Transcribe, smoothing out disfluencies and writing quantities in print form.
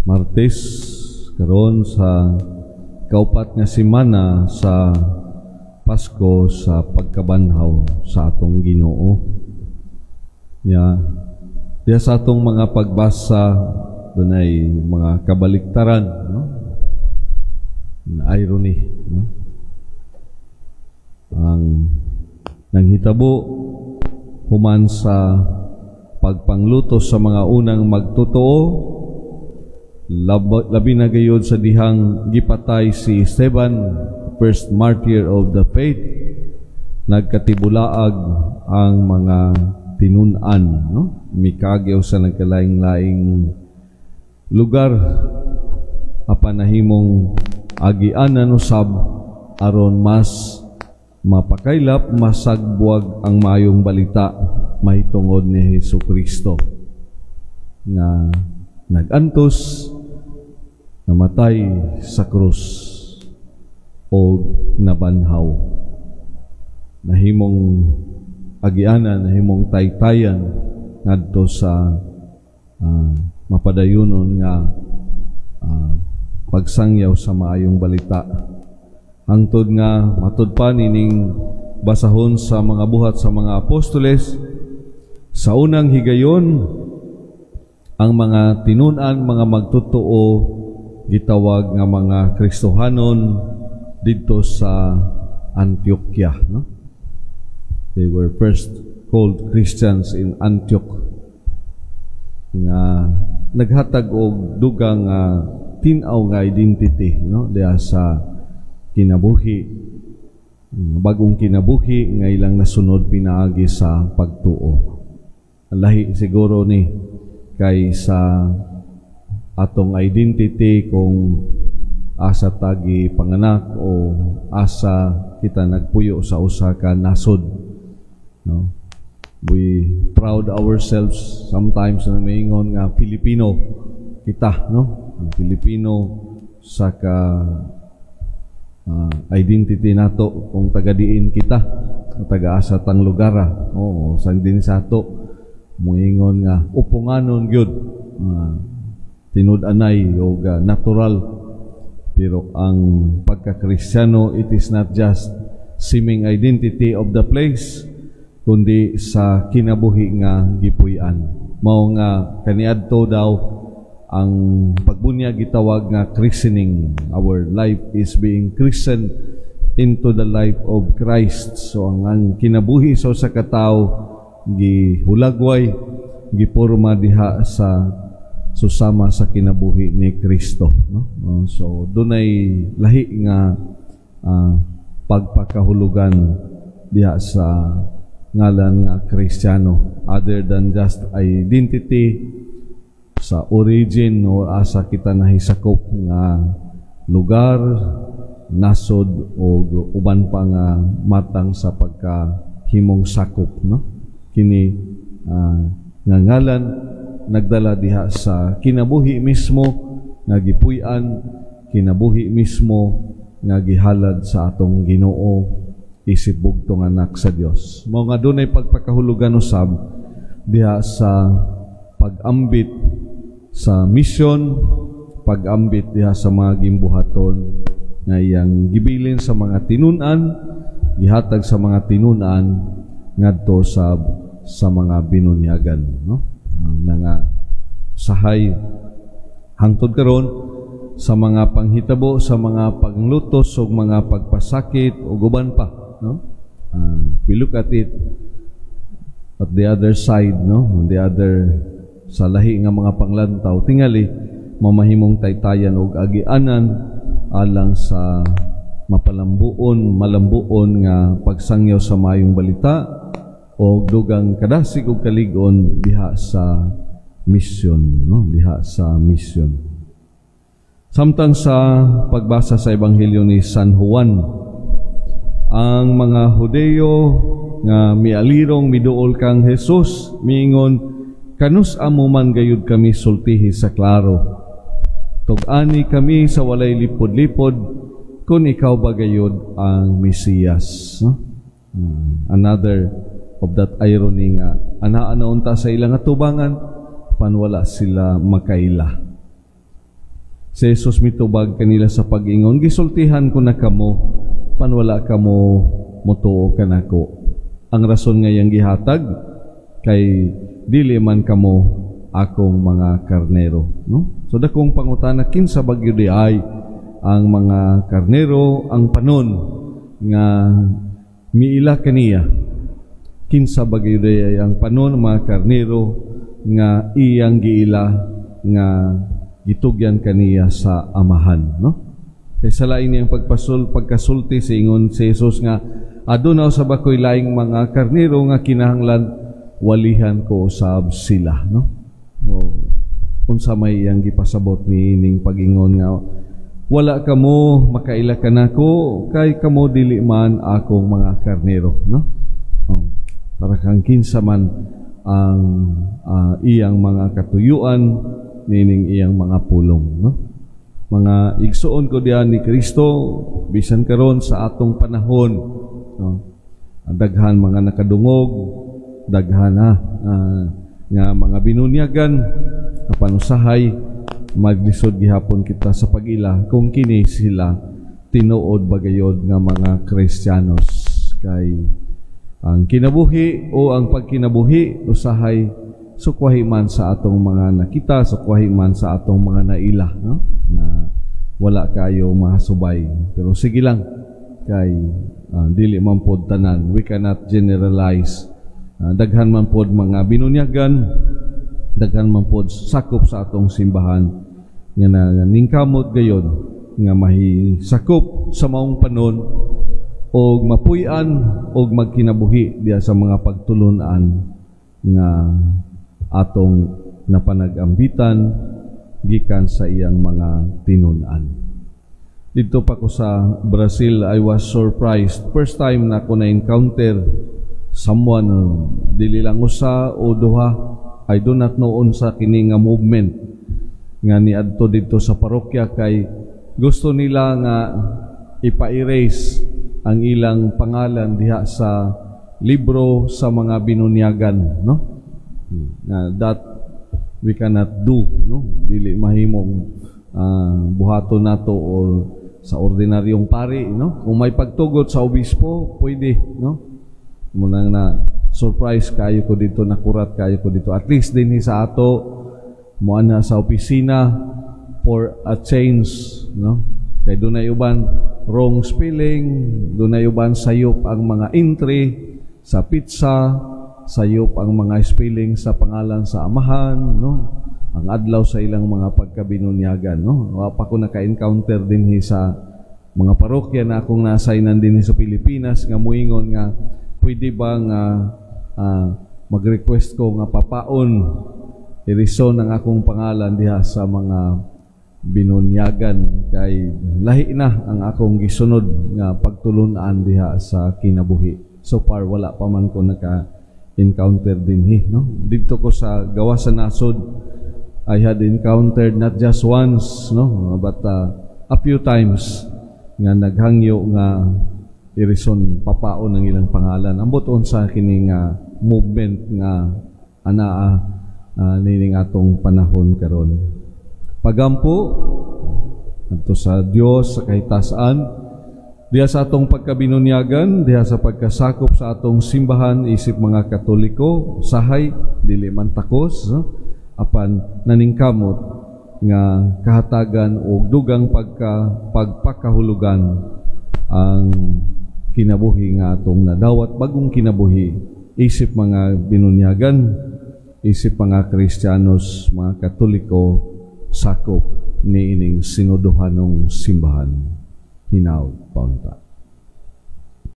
Martes karon sa kaupat nga semana sa Pasko, sa pagkabanhaw sa atong Ginoo. Ya, diya sa atong mga pagbasa, dunay mga kabaliktaran, no? Irony, no? Ang nanghitabo human sa pagpanglutos sa mga unang magtotoo, labi na gayod sa dihang gipatay si Esteban, first martyr of the faith, nagkatibulaag ang mga tinun-an, no? Mikagyaw sa nagkalaing-laing lugar apan nahimong agianan usab aron mas mapakaylap, masagbuag ang maayong balita mahitungod ni Hesus Kristo nga nag-antos, namatay sa krus o nabanhaw. Nahimong agianan, nahimong taytayan ngadto sa mapadayunon nga pagsangyaw sa maayong balita. Hangtod nga matud pa nining basahon sa mga Buhat sa mga Apostoles, sa unang higayon ang mga tinun-an, mga magtotoo, gitawag nga mga Kristohanon didto sa Antioquia, no? They were first called Christians in Antioch nga naghatag og dugang tin-aw nga identity, no, diha sa kinabuhi, bagong kinabuhi nga ilang nasunod pinaagi sa pagtuo. Ang lahi siguro ni kay sa atong identity kung asa ta gipanganak o asa kita nagpuyo sa usa ka nasod, no? We proud ourselves sometimes na maingon nga Filipino kita, no? Ang Filipino sa ka identity nato kung taga-diin kita o taga-asa tang lugar. Oo, sang din sa ato moingon nga uponganon gyud, tinud-anay o natural. Pero ang pagka-Kristiyano, it is not just seeming identity of the place kundi sa kinabuhi nga gipuy-an. Mao nga kaniadto daw ang pagbunyag gitawag nga christening. Our life is being christened into the life of Christ. So ang kinabuhi sa usa ka tawo gihulagway, giporma diha sa susama sa kinabuhi ni Kristo, no? So dunay lahi nga pagpakahulugan diha sa ngalan nga Kristiyano other than just identity sa origin o asa kita nahisakop nga lugar, nasod o uban pa nga matang sa pagkahimong sakop, no? Kini nga ngalan nagdala diha sa kinabuhi mismo nga gipuy-an, kinabuhi mismo nga gihalad sa atong Ginoo isip bugtong anak sa Dios. Mao nga dunay pagpakahulugan usab diha sa pag-ambit sa mission, pag-ambit diha sa mga gimbuhaton nga iyang gibilin sa mga tinun-an, gihatag sa mga tinun-an ngadto sa mga binunyagan, no? Nga sahay hangtod karon sa mga panghitabo, sa mga panglutos ug mga pagpasakit ug uban pa, no? We look at it at the other side, no, on the other, sa lahi nga mga panglantaw, tingali mamahimong taytayan og agianan alang sa mapalambuon, malambuon nga pagsangyaw sa maayong balita o dugang kadasig og kalig-on diha sa mission, no, diha sa mission. Samtang sa pagbasa sa Ebanghelyo ni San Juan, ang mga Hudeyo nga mialirong miduol kang Jesus miingon, "Kanus amo man gayud kami sultihi sa klaro? Tug-ani kami sa walay lipod-lipod kung ikaw ba gayud ang Mesiyas," no? Another of that irony nga anaa na unta sa ilang atubangan pan wala sila makaila. Si Jesus mitubag kanila sa pag-ingon, "Gisultihan ko na kamo, pan wala kamo motuo kanako. Ang rason nga iyang gihatag kay dili man kamo akong mga karnero," no? So dakong pangutana, kinsa ba gyud ay ang mga karnero, ang panon nga miila kaniya? Kinsa ba gyud ay ang panon, mga karnero nga iyang giila nga gitugyan kaniya sa Amahan, no? Kay sa lain niyang pagkasulti, siingon si Jesus nga aduna usab ako'y laing mga karnero nga kinahanglan walihan ko usab sila, no? O, unsa may iyang gipasabot ni ning pag-ingon nga wala kamo makaila kanako kay kamo dili man akong mga karnero, no? Oh, para kang kinsa man ang iyang mga katuyuan nining iyang mga pulong, no? Mga igsuon ko diha ni Kristo, bisan karon sa atong panahon, no, daghan mga nakadungog, daghan na nga mga binunyagan, apan usahay maglisod gihapon kita sa pag-ila kung kini sila tinuod bagayod nga mga Kristiyanos, kay ang kinabuhi o ang pagkinabuhi usahay sukwahi man sa atong mga nakita, sukwahi man sa atong mga naila, no? Na wala kayo mahasubay. Pero sige lang, kay dili man pod tanan, we cannot generalize. Daghan man pod mga binunyagan, daghan man pod sakop sa atong simbahan nga ningkamot gayon nga mahisakop sa maong panon og mapuy-an og magkinabuhi diha sa mga pagtulunan nga atong napanag-ambitan gikan sa iyang mga tinun-an. Dito pa ko sa Brazil, I was surprised. First time na ako na-encounter someone, dili lang usa o duha, I do not know unsa kini nga movement nga niadto dito sa parokya kay gusto nila nga ipa-erase ang ilang pangalan diha sa libro sa mga binunyagan, no? Nga that we cannot do, no? Dili mahimong buhaton nato or sa ordinaryong pari, no? Kung may pagtugot sa obispo, pwede, no? Munang na surprise kayo ko dito, nakurat kayo ko dito. At least din sa ato mo ana sa opisina for a change, no? Kay dunay uban wrong spelling, dunay uban sayop ang mga entry sa petsa, sayop ang mga spelling sa pangalan sa Amahan, no? Ang adlaw sa ilang mga pagkabinunyagan, no? Wa pa ko naka-encounter din sa mga parokya na akong nasaynan din sa Pilipinas nga muingon nga pwede ba nga mag-request ko nga papaon, irison ang akong pangalan diha sa mga binunyagan kay lahi na ang akong gisunod nga pagtulunan diha sa kinabuhi. So far wala pa man ko naka encounter dinhi, no? Didto ko sa gawas sa nasod, I had encountered not just once, no, but a few times nga naghangyo nga irison, papaon ang ilang pangalan. Ambot unsa kini nga movement nga anaa nining atong panahon karon. Pagampo adto sa Dios sa kahitasan diha sa atong pagkabinunyagan, diha sa pagkasakop sa atong simbahan isip mga Katoliko, sahay dili man takos, no? Apan naningkamot nga kahatagan og dugang pagpakahulugan ang kinabuhi nga atong nadawat, bagong kinabuhi isip mga binunyagan, isip mga Kristiyanos, mga Katoliko, sakop niining sinuduhanong simbahan. Hinaut paunta.